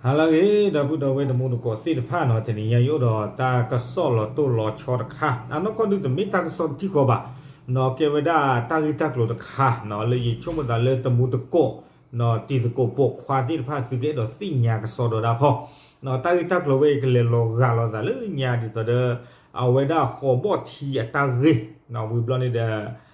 ဟါလၢအဂ့ၤ ဒီပုၢ်ဒီဝဲၢ်တံၤသကိးသ့ၣ်တဖၣ်နီၤ, တနံၤညါယအိၣ်ဒီးတၢ်ကစီၣ်လီၤတိၢ်လီၤဆီတခါ, အနီၢ်ကီၢ်ဒုးတမ့ၢ်တၢ်ကစီၣ်တထံၣ်ဃီဘၣ်, နီၤကဲဝဲဒၣ်တၢ်ဂ့ၢ်တၢ်ကျိၤတခါ, နီၤလၢယဆိကမိၣ်သးလၢတံၤသကိး, နီၤတံၤသကိးပိာ်ခွါသ့ၣ်တဖၣ် သုကအဲၣ်ဒိးသ့ၣ်ညါကစီဒီဒၣ်ခီ, နီၤတၢ်ဂ့ၢ်တၢ်ကျိၤဝဲအံၤကလဲၤလီၤဂာ်လိာ်သးလၢညါဒ်သိးဒီး အဝဲဒၣ်ဃိးဘီၣ်ထံအတၢ်ဂ့ၢ်, နီၤဝံၤဘျီန့ၣ်ဒီး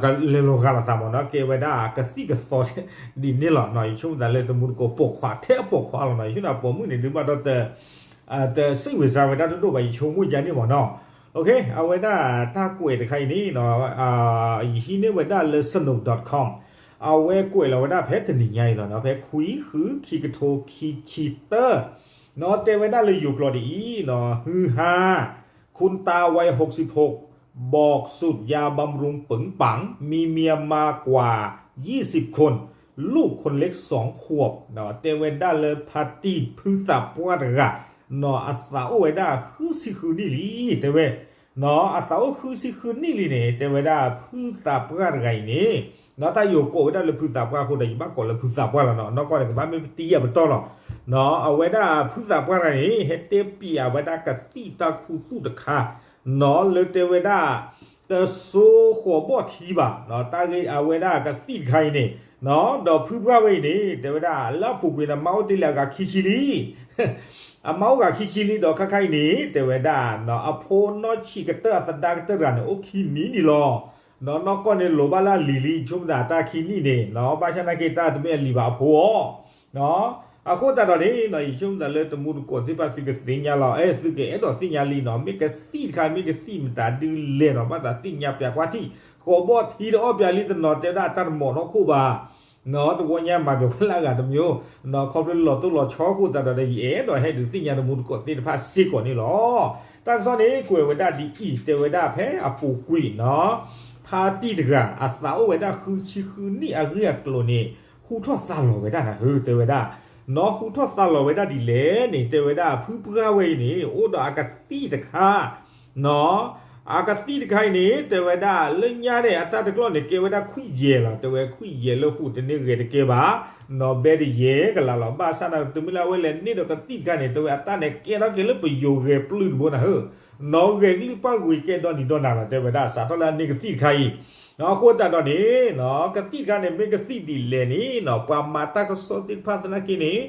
ကလဲၤလီၤဂာ်လိာ်သးမ့ၢ်နီၤ, ကဲဝဲဒၣ်ကသံၣ်ကသီဒ်န့ၣ်လီၤနီၤ, ယဆိကမိၣ်သးလၢတံၤသကိးပိာ်ခွါ ထဲအပိာ်ခွါလီၤနီၤ, ယဆိကမိၣ်သးပိာ်မုၣ်န့ၣ် ဒုးဘၣ်ဒီးတ တစံးဝဲစါဝဲဒၣ်တဒိၣ်ဘၣ်, ယဆိကမိၣ်ယါန့ၣ်မ့ၢ်နီၤ, အဝဲဒၣ်တၢ်ကွဲးတခါအံၤန့ၣ် ယဟံးန့ၢ်ဝဲဒၣ်လၢ snow dot com, အဝဲကွဲးလီၤဝဲဒၣ်ဖဲတနံၤညါအံၤလီၤနီၤ, ဖဲခွံဃုခံကထိခံဆံတၢ နီၤတဲဝဲဒၣ်လၢယိၤကျိာ်ဒ်အံၤနီၤ, ฮือฮา คุณตาวัยหกสิบหก บอกสูตรยาบำรุงปึงปัง มีเมียมากว่า ยี่สิบคน ลูกคนเล็ก สอง ขวบ တဲဝဲဒၣ်လၢဖါတံၢ်ဖုသးပှၢ်တဂၤ, နီၤအသးအိၣ်ဝဲဒၣ်ဃုဆံဃုနံၣ်လံ တဲဝဲ, နီၤအသးအိၣ်ဃုဆံဃုနံၣ်လံန့ၣ် တဲဝဲဒၣ်ဖုသးပှၢ်တဂၤအံၤန့ၣ်, နီၤတၢ်ယိၤကိးဝဲဒၣ်လၢဖုသးပှၢ်အဃိဒီး ယဘၣ်ကိးလၢဖုသးပှၢ်လီၤနီၤ, နီၢ်ကီၢ်န့ၣ် ကဘၣ်မ့ၢ်ပတံၢ်ယၤပတီၢ်လီၤ, နီၤအဝဲဒၣ်ဖုသးပှၢ်တဂၤန့ၣ် ဟဲတဲပၠးဝဲဒၣ်ကသံၣ်တၢ်ခူသူၣ်တခါ နီၤလၢတဲဝဲဒၣ် တစိဃိးဘီၣ်ထံဘၣ်, တၢ်ဂ့ၢ်အဝဲဒၣ်ကသံၣ်တခါအံၤန့ၣ်, နီၤဒီးဖုပှၢ်ဝဲအံၤန့ၣ် တဲဝဲဒၣ်လၢအပူၤကွံာ်န့ၣ် မါအိၣ်တ့ၢ်လံအဂၤခံဆံလံ, အမါအိၣ်ဂၤခံဆံလံဒီးခါခါအံၤန့ၣ် တဲဝဲဒၣ် အဖိနီၢ်ဆံးကတၢၢ်အသဒါကတၢၢ်တဂၤန့ၣ် အိၣ်ခံနံၣ်န့ၣ်လီၤ, နီၤနီၢ်ကီၢ်န့ၣ်လိၤဘၣ်လၢအလံၤလံ ယဆိကမိၣ်သးတၢ်ခံနံၣ်န့ၣ် နီၤဘၣ်ဆၣ်နာ်က့တၢ်တမ့ၢ်အလံၤဘၣ်အဖိအီၤ အဃိသတးဒီးန့ၣ် ယဆိကမိၣ်သးလၢတံၤသကိးသ့ၣ်တဖၣ်သုကသ့ၣ်ညါလီၤ, အဲ သုကအဲၣ်ဒိးသ့ၣ်ညါလံနီၤ, မ့ၢ်ကသံၣ်တခါ မ့ၢ်ကသံၣ်မတၤဒုလဲၣ်နီၤ, ဘၣ်သးသ့ၣ်ညါပၠးကွၢ်ထံၣ်, ဃိးဘီၣ်ထံတအီၣ်ပၠးလံတနီၤ တဲဝဲဒၣ်တၢ်တမီၤထီၣ်ခိၣ်ဘၣ်, နီၤတဝီညါမၤပၠးဝဲလၢအဂၤတမံၤ, နီၤခီဖျိလီၤတိၢ်လီၤဆီအဃိသတးဒီး ယအဲၣ်ဒိးဟဲဒုးသ့ၣ်ညါတံၤသကိးသ့ၣ်တဖၣ်စ့ၢ်ကီးန့ၣ်လီၤ. တၢ်ကစီၣ်န့ၣ် ကွဲးဝဲဒၣ်ဒ်အံၤ တဲဝဲဒၣ်ဖဲအပူၤကွံာ်နီၤ ဖါတံၢ်တဂၤ အသးအိၣ်ဝဲဒၣ်ဃုဆံဃုနံၣ်အဂ့ၢ်အကျိၤန့ၣ် ဟူထီၣ်သါလီၤဝဲဒၣ်နၤဧၢ တဲဝဲဒၣ်, နီၤဟူထီၣ်သါလီၤဝဲဒၣ်ဒ်လဲၣ်န့ၣ် တဲဝဲဒၣ်ဖုပှၢ်ဝဲအံၤန့ၣ် အိၣ်ဒီးအကသံၣ်တခါ, နီၤအကသံၣ်တခါအံၤန့ၣ် တဲဝဲဒၣ်လၢညါန့ၣ် အတၢ်တကျီၢ်န့ၣ် ကဲဝဲဒၣ်ခွံၣ်ယဲၢ်လီၤ, တဲဝဲခွံၣ်ယဲၢ်လၢဟူးတန့ၢ်ဂဲၤတကဲဘၣ်, နီၤဘဲတယဲၢ်ကလးလီၤ, ဘၣ်ဆၣ်နာ်က့ တမ့ၢ်လၢအဝဲလဲၤန့ၢ်ဒီးကသံၣ်တခါန့ၣ် တဲဝဲအတၢ်န့ၣ်ကဲထီၣ်က့ၤလၢပယိၤဂဲၤပျုၢ်တဘိနၤဧၢ နီၤဂဲၤကလံၣ်ပှၢ်ဂ့ၤကဲဒီနံၤဒီနၤလီၤ တဲဝဲဒၣ် စးထီၣ်လၢအန့ၢ်ကသံၣ်တခါအံၤ, အဃိသတးဒီးန့ၣ် ကသံၣ်တခါန့ၣ် မ့ၢ်ကသံၣ်ဒ်လဲၣ်န့ၣ် ပှၤမၤတၢ်ကစီၣ်သ့ၣ်တဖၣ်သနာ်က့န့ၣ်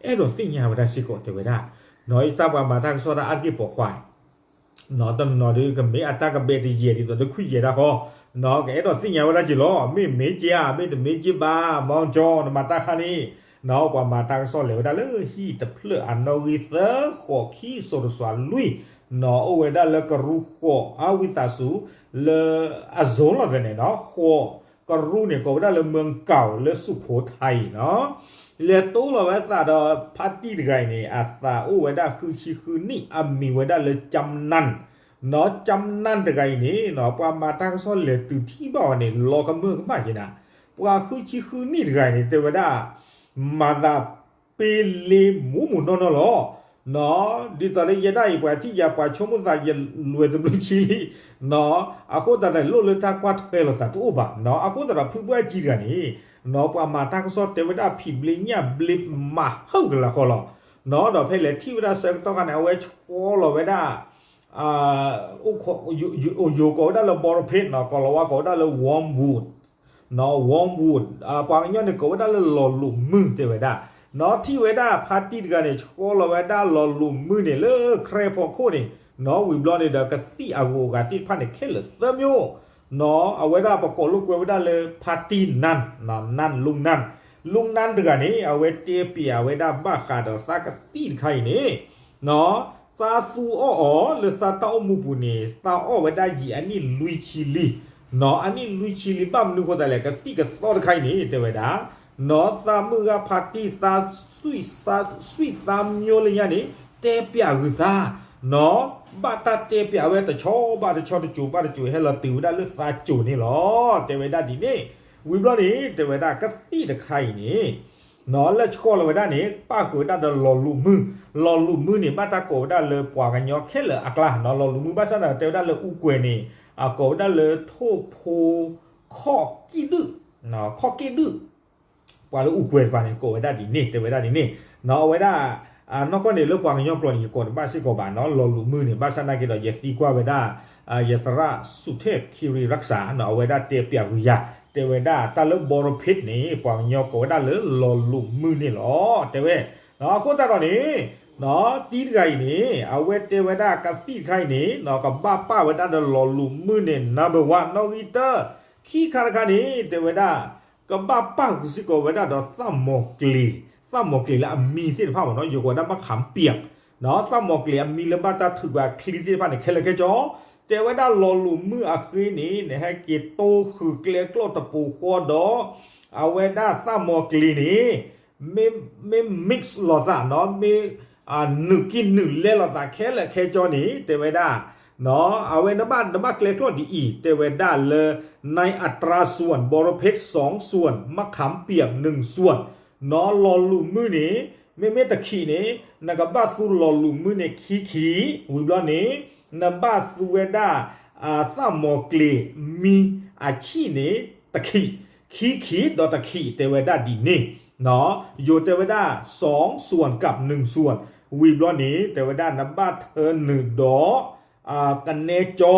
အဲၣ်ဒိးသ့ၣ်ညါဝဲဒၣ်စ့ၢ်ကီး တဲဝဲဒၣ်, နီၤတၢ်ပှၤမၤတၢ်ကစီၣ်တၢ်အါတက့ၢ်ပိာ်ခွါ နီၤတနီၤဒုးကမ့ၢ်အတၢ်ကဘဲတယဲၢ်ဒ်သိးဒီးခွံၣ်ယဲၢ်တၢ်ဃီ, နီၤကအဲၣ်ဒိးသ့ၣ်ညါဝဲဒၣ်က့ၤလီၤ, မ့ၢ်မ့ၢ်က့ၤဧါ မ့ၢ်တမ့ၢ်က့ၤဘၣ်, မီကၠီ နမၤတၢ်ခါန့ၣ်, နီၤပှၤမၤတၢ်ကစီၣ်လဲၤဝဲဒၣ်လၢဟံၣ်တဖျၢၣ်အနီၣ်ဂံၢ်သၢဃိးခံစိၤတစွၤလွံၢ်, နီၤအိၣ်ဝဲဒၣ်လၢကရူၢ်ဃိးအါဝံသးစူၤ လၢအ zone လီၤသဲးန့ၣ်နီၤ, ဃိးကရူၢ်န့ၣ် ကိးဝဲဒၣ်လၢ เมืองเก่า လၢ สุโขทัย နီၤ လဲၤတိလီၤဝဲသးဒီးဖါတံၢ်တဂၤအံၤန့ၣ် အသးအိၣ်ဝဲဒၣ်ဃုဆံဃုနံၣ် အမံၤဝဲဒၣ်လၢ จำนัน, နီၤ จำนัน တဂၤအံၤန့ၣ် ပှၤမၤတၢ်ကစီၣ်လဲၤတုၤထံၣ်ဘၣ်အီၤန့ၣ် လီၤကမၢၢ်ကမၣ်က့ၤနၤ, ပှၤဃုဆံဃုနံၣ်တဂၤအံၤန့ၣ် တဲဝဲဒၣ် မၤသးပ့ၤလ့မူးမူးနီၢ်နီၢ်လီၤ. နီၤ ဒ်သိးလၢယဲဒၣ်အံၤ ပှၤထံၣ်ယၤ ပှၤဆိကမိၣ်သးယလွဲၢ်တဘျုးဆံလံ, နီၤ အဃိသတးန့ၣ် လိၣ်လၢတၢ်ကွၢ်ထွဲလိာ်သးတအိၣ်ဘၣ်, နီၤ အဃိသတးဒီးဖုပှၢ်ကံတဂၤန့ၣ်, နီၤ ပှၤမၤတၢ်ကစီၣ်တဲဝဲဒၣ်ဖံးဘျ့ညၣ်ဘျ့မၤဟၢကလၤဃီလီၤ. နီၤ ဒီးဖဲလဲၤထံၣ်ဝဲဒၣ်ဆၢကတီၢ်ခါန့ၣ် အဝဲဆှီလီၤဝဲဒၣ် ယိၤကိးဝဲဒၣ်လၢ bottle pit နီၤ ကိၤလၤဝါကိးဝဲဒၣ်လၢ wormwood, နီၤ wormwood ပှၤကညီန့ၣ်ကိးဝဲဒၣ်လၢလီၤလိာ်မုၢ်တဲဝဲဒၣ်, နီၤထံၣ်ဝဲဒၣ်ဖါတံၢ်တဂၤန့ၣ် ဆှီလီၤဝဲဒၣ်လီၤလိာ်မုၢ်န့ၣ်လၢ ခြံဖီခိၣ်န့ၣ်, နီၤဝံၤဘျီန့ၣ်ဒီးကသံၣ်အဂုၤအဂၤသ့ၣ်တဖၣ်န့ၣ် ခဲလၢာ်သၢမျိုး, နီၤ အဝဲဒၣ်ပကိးလိာ်ကွဲဝဲဒၣ်လၢ ဖါတံၢ်နၢၣ်, နၢၣ် လုၢ်နၢၣ်, လုၢ်နၢၣ်တဂၤန့ၣ် အဝဲတဲပျးဝဲဒၣ်ဘၣ်ဃးဒီးသးကသံၣ်တခါအံၤန့ၣ် နီၤ သးသူအီၣ်အီၤလၢသးတၢ်အိၣ်မူပူၤန့ၣ် သးအီၣ်ဝဲဒၣ်ယံာ်အနံၣ်လွံၢ်ဆံလံ, နီၤ အနံၣ်လွံၢ်ဆံလံ ဘၣ်မနုၤဃိသးလဲၣ် ကသံၣ်ကသီတခါအံၤန့ၣ် တဲဝဲဒၣ်, နီၤ သးမုၢ်ဂၤဖါတံၢ်သး ဆွံၣ်သး ဆွံၣ်သးမျိုးလၢညါန့ၣ် တဲပျးဂုၤသး, နီၤ ဘၣ်တၢ်တဲပျးဝဲတဆီဘၣ်တဆီ တစိၤဘၣ်တစိၤ ဟဲလီၤတုၤဝဲဒၣ်လၢသးစိၤန့ၣ်လီၤ တဲဝဲဒၣ်ဒ်န့ၣ်, ဝံၤဘျီန့ၣ် တဲဝဲဒၣ်ကသံၣ်တခါအံၤန့ၣ် နီၤ လၢဆှီလီၤဝဲဒၣ်န့ၣ် ပၣ်ဃုာ်ဝဲဒၣ်ဒီးလီၤလိာ်မုၢ်, လီၤလိာ်မုၢ်န့ၣ် ဘၣ်တၢ်ကိးဝဲဒၣ်လၢပှၤကညီခဲလၢာ်အကျါ, နီၤ လီၤလိာ်မုၢ်ဘၣ်ဆၣ်န့ၣ် တဲဝဲဒၣ်လၢအူကွဲၤန့ၣ် အကိးဝဲဒၣ်လၢထိၣ်ဖိ ခီၣ်ကံၣ်ဒုၣ်, ခီၣ်ကံၣ်ဒုၣ်, ပှၤလၢအူကွဲၤတပၤန့ၣ် ကိးဝဲဒၣ်ဒ်န့ၣ် တဲဝဲဒၣ်ဒ်န့ၣ်, အဝဲဒၣ် နီၢ်ကီၢ်န့ၣ်လၢပှၤကညီကျိာ်န့ၣ် ယကိးတဘၣ်စ့ၢ်ကီးဘၣ်နီၤ လီၤလူၤမုၢ်န့ၣ် ဘၣ်ဆၣ်နာ်က့ဒီး ယသံကွၢ်ဝဲဒၣ် ယသရၣ် Suthep Kiriraksa နီၤ အဝဲဒၣ်တဲပၠးကွံာ်ယၤ တဲဝဲဒၣ်တၢ်လၢ ဘီရဖ့း န့ၣ် ပှၤကညီကိးဝဲဒၣ်လၢလီၤလူၤမုၢ်န့ၣ်လီၤ တဲဝဲ, အဃိသတးဒီးန့ၣ် တံၤတဂၤအံၤန့ၣ် အဝဲတဲဝဲဒၣ်ကသံၣ်တခါအံၤန့ၣ် ကဘၣ်ပာ်ဝဲဒၣ်ဒီးလီၤလူၤမုၢ်န့ၣ် number one နီၣ်ဂံၢ်တၢ, ခံခါတခါန့ၣ် တဲဝဲဒၣ် ကဘၣ်ပာ်ဃုာ်စ့ၢ်ကီးဝဲဒၣ်ဒီးသၣ်မီၤကျ့ၤ, သၣ်မီၤကျ့ၤလၢအမံသ့ၣ်တဖၣ်မ့ၢ်နီၤ ယိၤကိးဝဲဒၣ် မခၣ်ပၠၣ် သၣ်မီၤကျ့ၤအမံလၢဘၣ်တၢ်ထုးကွံာ်အချံသ့ၣ်တဖၣ်န့ၣ် ခဲလၢာ်ခဲဆ့, တဲဝဲဒၣ်လီၤလူၤမုၢ်အဃ့န့ၣ် နဟဲက့ၤတိဃုာ်ကျဲကျီၢ်တပူၤဃီဒီး အဝဲဒၣ်သၣ်မီၤကျ့ၤန့ၣ် မ့ၢ် mix လိာ်သးနီၤ မ့ၢ် နုာ်ကံၢ်နုာ်လဲလိာ်သးခဲလၢာ်ခဲဆ့န့ၣ် တဲဝဲဒၣ် အဝဲနဘၣ် နဘၣ်ကျဲကျီၢ်ဒ်အံၤ တဲဝဲဒၣ်လၢ ในอัตราส่วน บอระเพ็ด สองส่วน มะขามเปียก หนึ่งส่วน နီၤ လီၤလူၤမုၢ်န့ၣ် မ့မ့ၢ်တခံးန့ၣ် နကဘၣ်သူလီၤလူၤမုၢ်န့ၣ်ခံခံ, ဝံၤဘျီန့ၣ် နဘၣ်သူဝဲဒၣ် သၣ်မီၤကျ့ၤမံအဆံၣ်န့ၣ် တခံး, ခံခံဒီးတခံး တဲဝဲဒၣ်ဒ်န့ၣ်, ယိၤတဲဝဲဒၣ် สองส่วนกับหนึ่งส่วน ဝံၤဘျီန့ၣ် တဲဝဲဒၣ်နဘၣ်ထၢနုာ်ဒီး ကနဲကၠီ,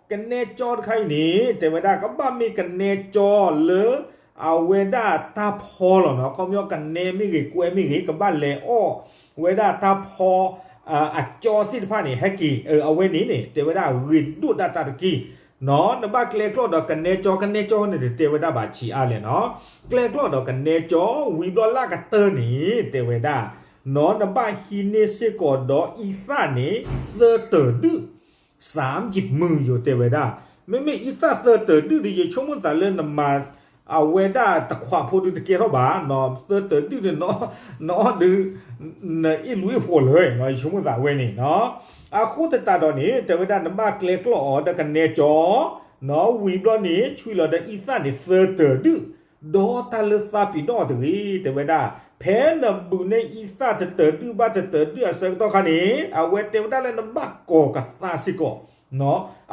ကနဲကၠီတခါအံၤန့ၣ် တဲဝဲဒၣ်ကဘၣ်မ့ၢ်ကနဲကၠီလၢ အဝဲဒၣ်တၢ်ဖီလီၤနီၤ, ခီပညီကနဲမ့ၢ်ဂ့ၤ ကွဲမ့ၢ်ဂ့ၤ ကဘၣ်လဲၤအီၣ်ဝဲဒၣ်တၢ်ဖီ အကၠီသ့ၣ်တဖၣ်န့ၣ် ဟဲက့ၤ အဝဲန့ၣ်န့ၣ် တဲဝဲဒၣ်ဂ့ၤဒိၣ်ဒၣ်တၢ်တက့ၢ်, နဘၣ်ကျဲကျီၢ်ဒီးကနဲကၠီ, ကနဲကၠီန့ၣ်တတဲဝဲဒၣ်ဘၣ်ဆံးအါလဲၣ်နီၤ, ကျဲကျီၢ်ဒီးကနဲကၠီ ဝံၤဘျီလၢအကတၢၢ်န့ၣ် တဲဝဲဒၣ် နဘၣ်ဟံးန့ၢ်စ့ၢ်ကီးဒီးအံသၣ်န့ၣ် သၢတၢၤဒုၣ် စၢ်ယံာ်မုၢ် ယိၤတဲဝဲဒၣ်, မ့မ့ၢ်အံသၣ်သၢတၢၤဒုၣ်ဒီး ယဆိကမိၣ်သးလၢနမၤ အဝဲဒၣ်တခွးဖိဒုတကဲထီၣ်ဘၣ်, သၢတၢၤဒုၣ်န့ၣ် နအီၣ်ဒုး နအ့ၣ်လူအ့ၣ်ဖိးလၢၤ, ယဆိကမိၣ်သးဝဲန့ၣ်, အဃိသတးဒီးန့ၣ် တဲဝဲဒၣ်နဘၣ်ကျဲကျီၢ်အီၤဒီးကနဲကၠီ, ဝံၤဘျီန့ၣ် ဆွံလီၤဒီးအံသၣ်န့ၣ်သၢတၢၤဒုၣ်, ဒီးတၢ်လၢသးပ့ၤနီၣ်အီၤတဂ့ၤ, တဲဝဲဒၣ် ဖဲနဘူးန့ၢ်အံသၣ်တတၢၤဒုၣ်ဘၣ်တတၢၤဒုၣ်အဆၢကတီၢ်ခါန့ၣ် အဝဲတဲဝဲဒၣ်လၢနဘၣ်ကိးကသါစ့ၢ်ကီး,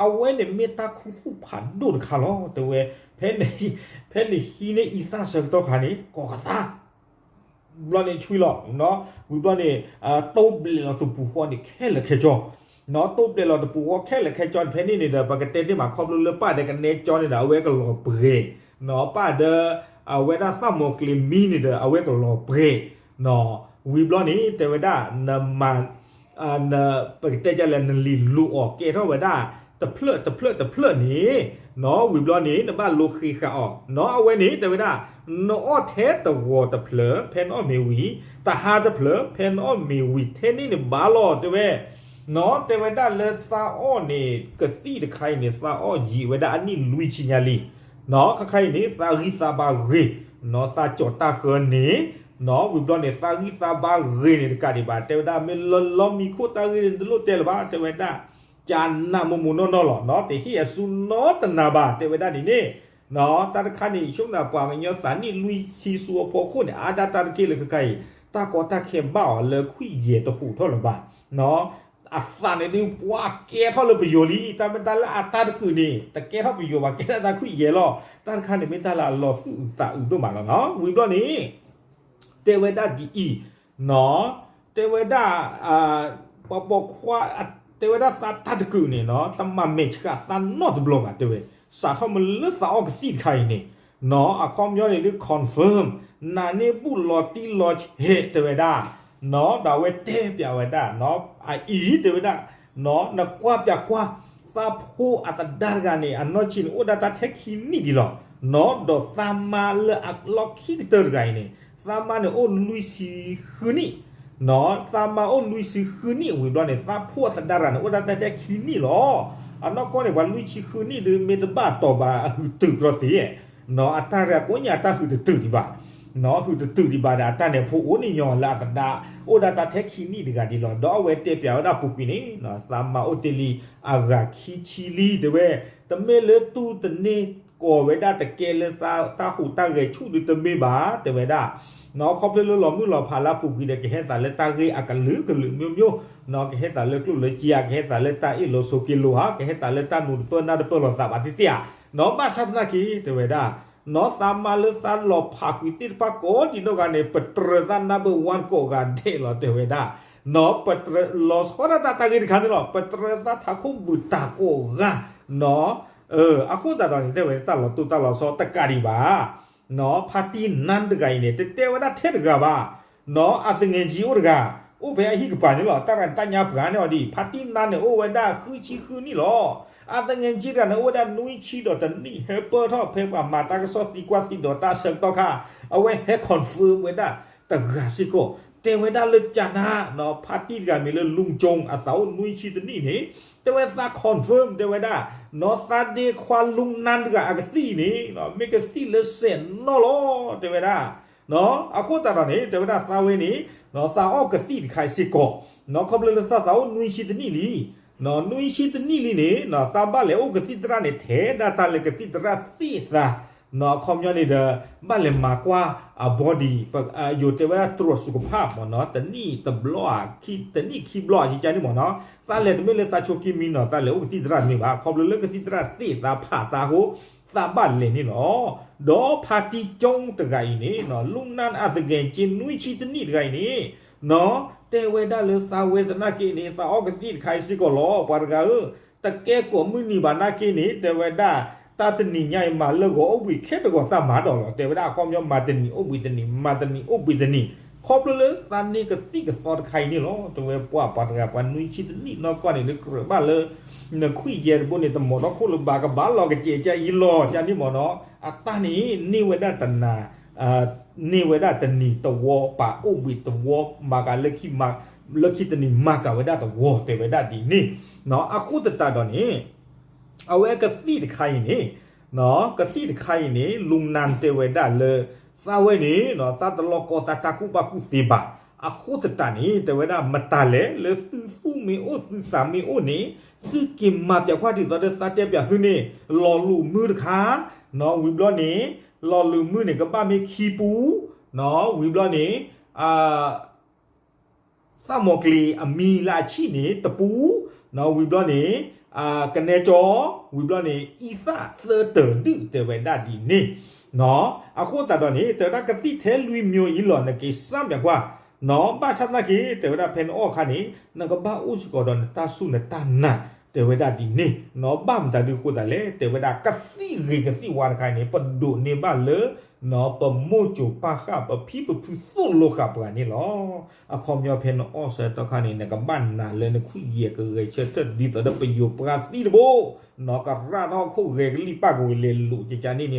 အဝဲန့ၣ်မ့ၢ်တၢ်ခူသူၣ်ဖးဒိၣ်တခါလီၤ, တဲဝဲ, ဖဲနဟံးန့ၢ်အံသၣ်ဆၢကတီၢ်ခါန့ၣ် ကိးကသါ ဘျီန့ၣ်ဆွံလီၤ, ဝံၤဘျီန့ၣ် တိဘျဲးလီၤတပူၤဃီန့ၣ်ခဲလၢာ်ခဲဆ့, တိဘျဲးလီၤတပူၤဃီခဲလၢာ်ခဲဆ့န့ၣ် ဖဲန့ၣ်န့ၣ်ဒီး ပကတဲတ့ၢ်မးခီဖျိလၢပၢ်ဒီးကနဲကၠီန့ၣ်ဒီး အဝဲကလီၤပှဲၤ, ပၢ်ဒီး အဝဲဒၣ်သၣ်မီၤကျ့ၤမံန့ၣ်ဒီး အဝဲကလီၤပှဲၤ, ဝံၤဘျီန့ၣ် တဲဝဲဒၣ် နမၤ ပကတဲဒ်လဲၣ် နလံၤလိၤအီၤကဲထီၣ်ဝဲဒၣ် တဖျၢၣ်တဖျၢၣ်တဖျၢၣ်န့ၣ်, ဝံၤဘျီန့ၣ် နဘၣ်လိဃ့ဃာ်အီၤ, အဝဲန့ၣ် တဲဝဲဒၣ် နအီၣ်ထဲတဂီၤတဖျၢၣ် ဖဲနအီၣ်မ့ၤဝံၤ, တဟါတဖျၢၣ် ဖဲနအီၣ်မ့ၤဝံၤ ထဲန့ၣ်န့ၣ်ဘၣ်လီၤ တဲဝဲ, တဲဝဲဒၣ်လၢသးအီၣ်န့ၣ် ကသံၣ်တခါအံၤန့ၣ် သးအီၣ်ယံာ်ဝဲဒၣ်အနံၣ်လွံၢ်ဆံညါလံ, ခါခါအံၤန့ၣ် သးဂံၢ်သးဘါဂ့ၤ, သးကၠီၤတၢ်ဃၢန့ၣ်, ဝံၤဘျီန့ၣ် သးဂံၢ်သးဘါဂ့ၤန့ၣ်တကးဒံးဘၣ် တဲဝဲဒၣ်မ့ၢ်လၢလီမံၤခိၣ်တၢ်ဂ့ၢ်န့ၣ် တလိၣ်တဲလၢၤဘၣ် တဲဝဲဒၣ်, ကနးမိၢ်မိၢ်နီၢ်နီၢ်လီၤ, တဟ့ၣ်အစုနီတနၤဘၣ် တဲဝဲဒၣ်ဒ်န့ၣ်, တၢ်တခါန့ၣ် ယဆိကမိၣ်သးပှၤကညီသးနံၣ်လွံၢ်ဆံဆူအဖီခိၣ်န့ၣ် အါဒၣ်တၢ်တက့ၢ်လၢခဲခါအံၤ, တၢ်ကီတၢ်ခဲဘၣ်အီၤလၢခွံၣ်ယဲၢ်တဟူးထီၣ်လၢၤဘၣ် အသးန့ၣ်ဒုးပှၤကဲထီၣ်လၢပယိၤလံ, တၢ်မ့ၢ်တၢ်လၢအတၢ်တကုာ်န့ၣ် တကဲထီၣ်ပယိၤဘၣ် ကဲဒၣ်တၢ်ခွံၣ်ယဲၢ်လီၤ, တၢ်တခါန့ၣ်မ့ၢ်တၢ်လၢအလီၤသူၣ်အုးသးအုးဒိၣ်မးလီၤနီၤ, ဝံၤဘျီန့ၣ် တဲဝဲဒၣ်ဒ်အံၤ, တဲဝဲဒၣ် ပှၤပိာ်ခွါ တဲဝဲဒၣ်သးတၢ်တကုာ်န့ၣ်နီၤ တမၤမဲာ်ဆှးသးနီတဘျီဘၣ် တဲဝဲ, စးထီၣ်မ့ၢ်လၢသးအီၣ်ကသံၣ်တခါအံၤန့ၣ်, အခီပညီန့ၣ်ဒုး confirm နၤန့ၣ်ဘူၣ်လီၤတံၢ်လီၤဆဲး တဲဝဲဒၣ်, ဒီးအဝဲတဲပၠးဝဲဒၣ် အအံၤ တဲဝဲဒၣ်, နကွၢ်ပၠးကွၢ် သးဖိအသဒါတဂၤန့ၣ် အနီၢ်ဆံးန့ၣ် အိၣ်ဒၣ်တၢ်ထဲခံနံၣ်ဒံးလီၤ, ဒီးသးမါလၢအလီၢ်ခံကတၢၢ်တဂၤအံၤန့ၣ် သးမါန့ၣ်အိၣ်လွံၢ်ဆံဃုနံၣ် သးမါအိၣ်လွံၢ်ဆံဃုနံၣ် ဝံၤဘျီန့ၣ် သးဖိအသဒါတဂၤန့ၣ် အိၣ်ဒၣ်တၢ်ထဲခံနံၣ်လီၤ, အနီၢ်ကီၢ်န့ၣ် ပှၤလွံၢ်ဆံဃုနံၣ်ဒုး မ့ၢ်တဘၣ်တီၤဘၣ်အဟုးတုာ်တြီသ့, အတၢ်တဂၤကိးညါတၢ်ဟုးတတုာ်ဒံးဘၣ်, ဟုးတတုာ်ဒံးဘၣ်ဒီး အတၢ်န့ၣ်ဖိအိၣ်န့ၣ်ညီလၢအသဒါ အိၣ်ဒၣ်တၢ်ထဲခံနံၣ်တဂၤဒံးလီၤ, ဒီးအဝဲတဲပၠးဝဲဒၣ်ပူၤကွံာ်န့ၣ် သးမါအိၣ်တ့ၢ်လံအဂၤခံဆံလံ တဲဝဲ, တမ့ၢ်လၢတူၢ်တန့ၢ်ကီၢ်ဝဲဒၣ်တကဲလၢတၢ်ဟူးတၢ်ဂဲၤဆူၣ်ဒုးတမ့ၢ်ဘၣ် တဲဝဲဒၣ် ခီဖျိလၢလီၤမုၢ်လီၤဖးလၢအပူၤကွံာ်ဒီး ကဟဲသးလၢတၢ်ဂ့ၢ်အကလုာ်ကလုာ်မျိုးမျိုး, ကဟဲသးလၢကျိၣ်လၢစ့ဧါ, ကဟဲသးလၢတၢ်အ့ၣ်လိာ်ဆိးက့လိာ်ဧါ, ကဟဲသးလၢတၢ်နူၤတပၢၢ်နၢ်တပၢၢ်လိာ်သးဘၣ်သ့ၣ်သ့ၣ်ဧါ, ဘၣ်ဆၣ်သနာ်က့ တဲဝဲဒၣ် နီၢ်သးမၤလၢသးလီၤဖးကွံာ်သ့ၣ်တဖၣ်ကိးဒံးနီၢ်ဂၤန့ၣ် ပတြၢၤသး number one ကိးဂၤဒဲးလီၤ တဲဝဲဒၣ်. နီၢ်ပတြၢၤလီၤဆီဒၣ်တၢ်တၢ်ဂ့ၢ်တခါန့ၣ်လီၤ. ပတြၢၤသးထးခိၣ်ဘုၣ်တၢ်ကိးဂၤ, နီၢ် အဃိသတးဒီးန့ၣ် တဲဝဲတၢ်လီၤတိၢ်တၢ်လီၤဆီတကးဒံးဘၣ်. နီၢ်ဖါတံၢ်နါတဂၤအံၤန့ၣ် တတဲဝဲဒၣ်ထဲတဂၤဘၣ်. နီၢ်အသငဲးကၠံအိၣ်တဂၤ, အိၣ်ဖဲအဟံၣ်ကပၤန့ၣ်လီၤ. တၢ်ရၣ်တၢ်ညါပှၤန့ၣ်အီၤဒ် ဖါတံၢ်နါန့ၣ် အိၣ်ဝဲဒၣ်ဃုဆံဃုနံၣ်လီၤ. အသငဲးကၠံတဂၤန့ၣ် အိၣ်ဝဲဒၣ်နွံဆံဒီးတနံၣ် ဟဲပၢၢ်ထီၣ်ဖဲပှၤမၤတၢ်ကစီၣ်သံကွၢ်သံဒီးတၢ်ဆၢကတီၢ်ခါ, အဝဲဟဲ confirm ဝဲဒၣ်တဂၤစ့ၢ်ကီး, တဲဝဲဒၣ်လၢကၠနါ, နီၢ်ဖါတံၢ်တဂၤမံၤလၢ လူကၠိ အသးအိၣ်နွံဆံတနံၣ်န့ၣ်, တဲဝဲသး confirm တဲဝဲဒၣ်, နီၢ်သးဒ့ခွါလူနါတဂၤအကသံၣ်အံၤန့ၣ် မ့ၢ်ကသံၣ်လၢစဲးနီၣ်လီၤ တဲဝဲဒၣ်. အဃိသတးဒီးန့ၣ် တဲဝဲဒၣ်သးဝဲန့ၣ် သးအီၣ်ကသံၣ်တခါအံၤစ့ၢ်ကီး, နီၢ်ခီဖျိလၢသးသးအိၣ်နွံဆံတနံၣ်လံ, နီၢ်နွံဆံတနံၣ်လံန့ၣ် သးဘၣ်လဲၤအိၣ်ကသံၣ်သရၣ်န့ၣ် ထဲဒၣ်တၢ်လၢကသံၣ်သရၣ်သ့ၣ်သး, နီၢ်အခီပညီန့ၣ်ဒီး ဘၣ်လဲၤမၤကွၢ်အ body, ယိၤတဲဝဲဒၣ်တြီၢ်စုကဖၣ်မ့ၢ်နီၢ် တနံၣ်တဘျီဧါ, တနံၣ်ခံဘျီဧါ ကကန့ၣ်မ့ၢ်နီၢ်, သးလဲၤတမ့ၢ်လၢသးဆိးက့မံနီၢ် သးလဲၤအိၣ်ကသံၣ်သရၣ်တမ့ၢ်ဘၣ်, ခီဖျိလၢကသံၣ်သရၣ်သ့ၣ်သးဖးသးအဃိ သးဘၣ်လဲၤန့ၣ်လီၤ. ဒီးဖါတံၢ်ကၠိတဂၤအံၤန့ၣ် လူနါအသဂဲၤကၠ့နွံဆံတနံၣ်တဂၤအံၤန့ၣ် နီၢ်တဲဝဲဒၣ်လၢသးဝဲသနာ်က့န့ၣ် သးအီၣ်ကသံၣ်တခါအံၤစ့ၢ်ကီးလီၤ ပှၤတဂၤဧၢ, တကဲကိးမုၢ်နံၤဘၣ်နာ်က့န့ၣ် တဲဝဲဒၣ် တၢ်တနံၤညါအံၤမၤလၢဂီၤအိၣ်ဘှံးခဲတဂီၤသၣ်မၤဒီးလီၤ တဲဝဲဒၣ် အခီပညီမၤတနံၤအိၣ်ဘှံးတနံၤ မၤတနံၤအိၣ်ဘှံးတနံၤ, ခီဖျိလၢသးန့ၢ်ကသံၣ်ကသီတခါအံၤန့ၣ်လီၤ. တဲဝဲပှၤပှၤတဂၤ ပှၤနွံဆံတနံၣ်နီၢ်ကီၢ်န့ၣ် လၢကြၢးဘၣ်လၢ နခွံၣ်ယဲၢ်တဘိန့ၣ် တမီၤထီၣ်ခိၣ်လၢၤဘၣ် ကဘၣ်လီၤကစဲးကၠၢ်အံၤလီၤ ကန့ၣ်မ့ၢ်နီၢ်, အတၢ်န့ၣ် န့ၢ်ဝဲဒၣ်တနၤ န့ၢ်ဝဲဒၣ်တနံၤတဝီ ပာ်အိၣ်ဘှံးတဝီ မၤကၤလၢခံ လၢခံတနံၤမၤကၤဝဲဒၣ်တဝီ တဲဝဲဒၣ်ဒ်န့ၣ်, နီၢ်အဃိသတးဒီးန့ၣ် အဝဲကသံၣ်တခါအံၤန့ၣ်, နီၢ် ကသံၣ်တခါအံၤန့ၣ် လူနါတဲဝဲဒၣ်လၢ သးဝဲန့ၣ် နီၢ် သးတလီၤကီသးတၢ်ကူၣ်ဘၣ်ကူၣ်သ့ဘၣ်, အဃိသတးန့ၣ် တဲဝဲဒၣ်မတၤလဲၣ် လၢသုသူၣ်မ့ၢ်အိၣ်သုသးမ့ၢ်အိၣ်န့ၣ် သုက့ၤမၤပၠးကွၢ်ဒ်သိးဒီးသးတဲပၠးသုန့ၣ်, လီၤလူၤမုၢ်တခါ, နီၢ် ဝံၤဘျီန့ၣ် လီၤလူၤမုၢ်န့ၣ် ကဘၣ်မ့ၢ်ခံပူ, နီၢ် ဝံၤဘျီန့ၣ် သၣ်မီၤကျ့ၤအမံၤလၢအဆံၣ်န့ၣ် တပူ, နီၢ် ဝံၤဘျီန့ၣ် ကနဲကၠီ, ဝံၤဘျီန့ၣ် အံသၣ်သၢတၢၤဒုၣ်တဲဝဲဒၣ်ဒ်န့ၣ်, နီၢ် အဃိသတးဒီးန့ၣ် တဲဝဲဒၣ်ကသံၣ်ထဲလွံၢ်မျိုးအံၤလီၤ နက့ၤစၢ်မၠးကွၢ်, နီၢ် ဘၣ်ဆၣ်သနာ်က့ တဲဝဲဒၣ်ဖဲနအီၣ်အခါန့ၣ် နကဘၣ်အိၣ်စ့ၢ်ကီးဒီးနတၢ်စူၢ်နတၢ်နာ် တဲဝဲဒၣ်ဒ်န့ၣ်, နီၢ် ဘၣ်မတၤဒုးဃိသးလဲၣ် တဲဝဲဒၣ်ကသံၣ်ဂ့ၤကသံၣ်ဝါတခါအံၤန့ၣ် ပဒိးန့ၢ်ဘၣ်လၢ နီၢ် ပမိၢ်စိၤပၢ်ဃၢ် ပဖံပဖုသိၣ်လိဃာ်ပှၤန့ၣ်လီၤ. အခီပညီဖဲနအီၣ်ဆၢကတီၢ်ခါန့ၣ် နကဘၣ်နာ်လၢနခွံၣ်ယဲၢ်ကဂဲၤဆၢထၢၣ်ဒ်သိးဒီးပယိၤပှၢ်သံတဘိ, နီၢ် ကရၣ်ထီၣ်ခိၣ်ဂဲၤကလံၣ်ပၣ်ကဝံၤလဲၤလိာ်ကကန့ၣ်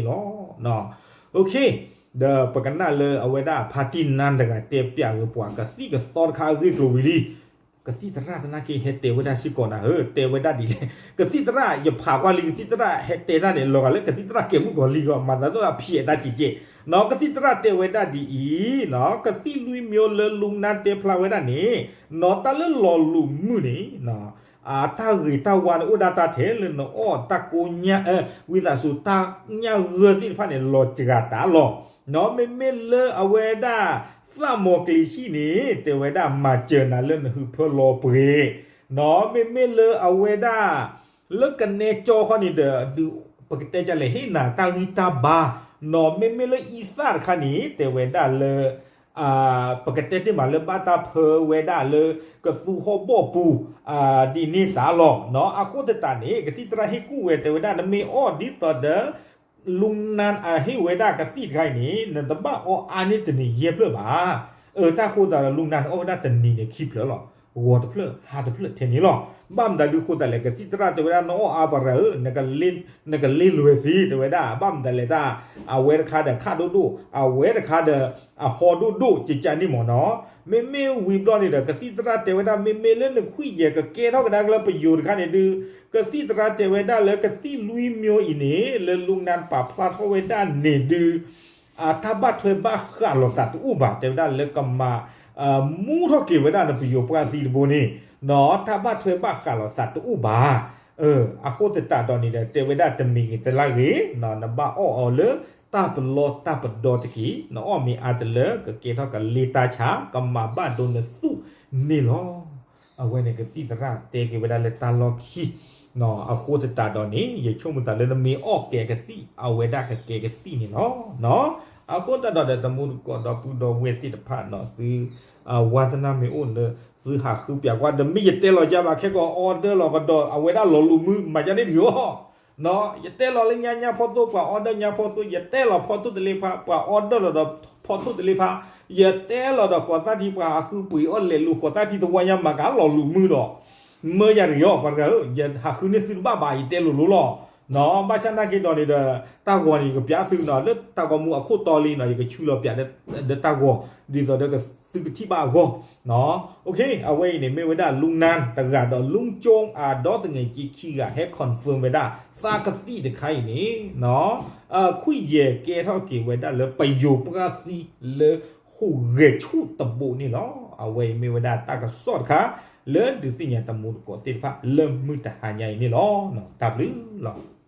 န့ၣ်လီၤ. ဒီးပကနၣ်လၢအဝဲဒၣ်ဖါတံၢ်နါတဂၤတဲပၠးဂ့ၤပှၤကသံၣ်ကသီတခါအဂ့ၢ်ကျိၤဝံၤလံ ကသံၣ်သရၣ်သနာ်က့ဟဲတဲဝဲဒၣ်စ့ၢ်ကီးနၤဧၢ, တဲဝဲဒၣ်ဒ်လဲၣ်, ကသံၣ်သရၣ် ယဖးကွၢ်လံ ကသံၣ်သရၣ်ဟဲတဲတၢ်န့ၣ် လီၤဂာ်လၢကသံၣ်သရၣ်ကဲၤမုၣ်ကီၤလံၢ်ဂီၢ် မၤသးဒိၣ်ဖျဲးတၢ်ကဲးကဲး, နီၢ် ကသံၣ်သရၣ်တဲဝဲဒၣ်ဒ်အံၤ, နီၢ် ကသံၣ်လွံၢ်မျိုးလၢလူနါတဲဖျါဝဲဒၣ်န့ၣ်, နီၢ် တၢ်လၢလီၤလူၤမုၢ်န့ၣ် တၢ်ဂ့ၤတၢ်ဝါန့ၣ်အိၣ်ဒၣ်တၢ်ထဲလၢနအီၣ်တၢ်ကိးညၣ်, ဝံသးစူၤတၢ်ညၣ်ဂၢၢ်သ့ၣ်တဖၣ်န့ၣ် လီၤစှၤတၢ်လီၤ. နီၢ် မ့မ့ၢ်လၢအဝဲဒၣ် သၣ်မီၤကျ့ၤဆံၣ်န့ၣ် တဲဝဲဒၣ်မၤစၢၤနၤလၢနဟုးဖၢလီၤပှဲၤ, နီၢ် မ့မ့ၢ်လၢအဝဲဒၣ် လၢကနဲကၠီခီန့ၣ်ဒီး ဒုး ပကတဲဒ်လဲၣ် ဟ့ၣ်နၤတၢ်ဂံၢ်တၢ်ဘါ, နီၢ် မ့မ့ၢ်လၢအံသၣ်တခါန့ၣ် တဲဝဲဒၣ်လၢ ပကတဲတ့ၢ်မးလၢဘၣ်တၢ်ဖၢဝဲဒၣ်လၢ ကသူဟီၣ်ဘီၣ်ပူၤ ဒ်န့ၣ်တၢ်လီၤ. နီၢ် အဃိသတးန့ၣ် ကသံၣ်သရၣ်ဟ့ၣ်ကူၣ်ဝဲတဲဝဲဒၣ် နမ့ၢ်အီၣ်ဒ်သိးဒီး လူနါအဟ့ၣ်ဝဲဒၣ်ကသံၣ်တခါအံၤန့ၣ် နတဘၣ်အီအါန့ၢ်တနံၤယဲၢ်ဖျၢၣ်ဘၣ်. အၢ တၢ်ဃိသးဒီးလူနါန့ၣ်အီၣ်ဝဲဒၣ်တနံၤန့ၣ်ခံဖျၢၣ်လီၤ. ဂီၤတဖျၢၣ် ဟါတဖျၢၣ်ထဲန့ၣ်လီၤ. ဘၣ်မတၤဒုးဃိသးလဲၣ် ကသံၣ်သရၣ်တဲဝဲဒၣ် နအီၣ်အါပှၤရၤဧၢ, နကလ့လွဲၤသ့ တဲဝဲဒၣ် ဘၣ်မတၤလဲၣ်တၢ် အဝဲတခါဒီးခးဒိၣ်ဒိၣ် အဝဲတခါဒီး အဟီဒိၣ်ဒိၣ် ကကန့ၣ်မ့ၢ်နီၢ်. မ့မ့ၢ်ဝံၤဘျီန့ၣ်ဒီး ကသံၣ်သရၣ်တဲဝဲဒၣ် မ့မ့ၢ်လၢနခွံၣ်ယဲၢ်ကကဲထီၣ်ကဒါက့ၤလၢပယိၤတခါန့ၣ်ဒုး ကသံၣ်သရၣ်တဲဝဲဒၣ်လၢကသံၣ်လွံၢ်မျိုးအံၤန့ၣ် လၢလူနါပာ်ဖျါထီၣ်ဝဲဒၣ်န့ၣ်ဒုး တၢ်ဘၣ်ထွဲဘၣ်ဃးလိာ်သးတအိၣ်ဘၣ် တဲဝဲဒၣ်လၢကမၤ မူထီၣ်က့ၤဝဲဒၣ်နပယိၤပှၢ်သံတဘိန့ၣ် တၢ်ဘၣ်ထွဲဘၣ်ဃးလိာ်သးတအိၣ်ဘၣ်. အဃိသတးဒီးန့ၣ်ဒီး တဲဝဲဒၣ်တမံၤဂ့ၤတလါဂ့ၤ နဘၣ်အီၣ်အီၤလၢတၢ်ပလီတၢ်ပဒီတက့ၢ်. နအီၣ်မ့ၢ်အါတလၢ ကကဲထီၣ်ကလ့တၢ်ဆါ ကမၤဘၣ်ဒိနသူၣ်န့ၣ်လီၤ. အဝဲန့ၣ်ကသံၣ်သရၣ်တဲက့ၤဝဲဒၣ်လၢတၢ်လီၢ်ခံ အဃိသတးဒီးန့ၣ် ယဆိကမိၣ်သးလၢနမ့ၢ်အီၣ်ကဲကသံၣ် အဝဲဒၣ်ကကဲကသံၣ်န့ၣ်လီၤ. အဃိသတးဒီးဒီး တမူတကိးဒီပုၢ်ဒီဝဲၢ်သ့ၣ်တဖၣ်နီၤ သု ဝါသနၢ်မ့ၢ်အိၣ်လၢ သုဟးဃုပၠးကွၢ် ဒီးမ့ၢ်ယတဲလီၤယါဘၣ်ခဲကီး order လီၤကဒီး အဝဲဒၣ်လီၤလူၤမုၢ် မၤယါန့ၣ်တဂ့ၤအီၤ ယတဲလီၤလၢညါညါဖီသိ ပှၤ order ညါဖီသိ ယတဲလီၤဖီသိတလ့ဖး ပှၤ order လီၤဒီးဖီသိတလ့ဖး ယတဲလီၤဒီးဃိးသၣ်ထံ ပှၤဟးဃုပှ့ၤအီၣ်လဲၤလူၤဃိးသၣ်ထံ တဝီညါမၤကလီၤလူၤမုၢ်ဒီး မၢယၤတဂ့ၤအီၤ ပှၤတဂၤဧၢ ယဟးဃုန့ၢ်သုတဘၣ်ဘၣ် ယတဲလိၤလိၤလီၤ. ဘၣ်ဆၣ်နာ်က့ဒီးန့ၣ်ဒီး တၢ်ဂီၤန့ၣ် ယကပၠးသုနီၤ လၢတၢ်ဂီၤမူအခိၣ်တီလံနီၤ ယကဆူလီၤပၠး ဒီးတၢ်ဂီၤ ဒ်သိးဒီးကသုကထံၣ်ဘၣ်အဂီၢ် အဝဲအံၤန့ၣ် မ့ၢ်ဝဲဒၣ် လူနၢ် တဂၤဒီး လူကၠိအဒီသငဲးက့ခံဂၤ ဟဲ confirm ဝဲဒၣ် သးကသံၣ်တခါအံၤန့ၣ် ခွံၣ်ယဲၢ်ကဲထီၣ်က့ၤဝဲဒၣ်လၢပယိၤပှၢ်သံလၢ ဟူးဂဲၤဆူၣ်တဘိန့ၣ်လီၤ. အဝဲအံၤမ့ၢ်ဝဲဒၣ်တၢ်ကစီၣ်တခါ လၢဒုးသ့ၣ်ညါတမူတကိးသ့ၣ်တဖၣ် လၢမုၢ်တဟါညါအံၤန့ၣ်လီၤ. တၢ်ဘျုးလီၤ.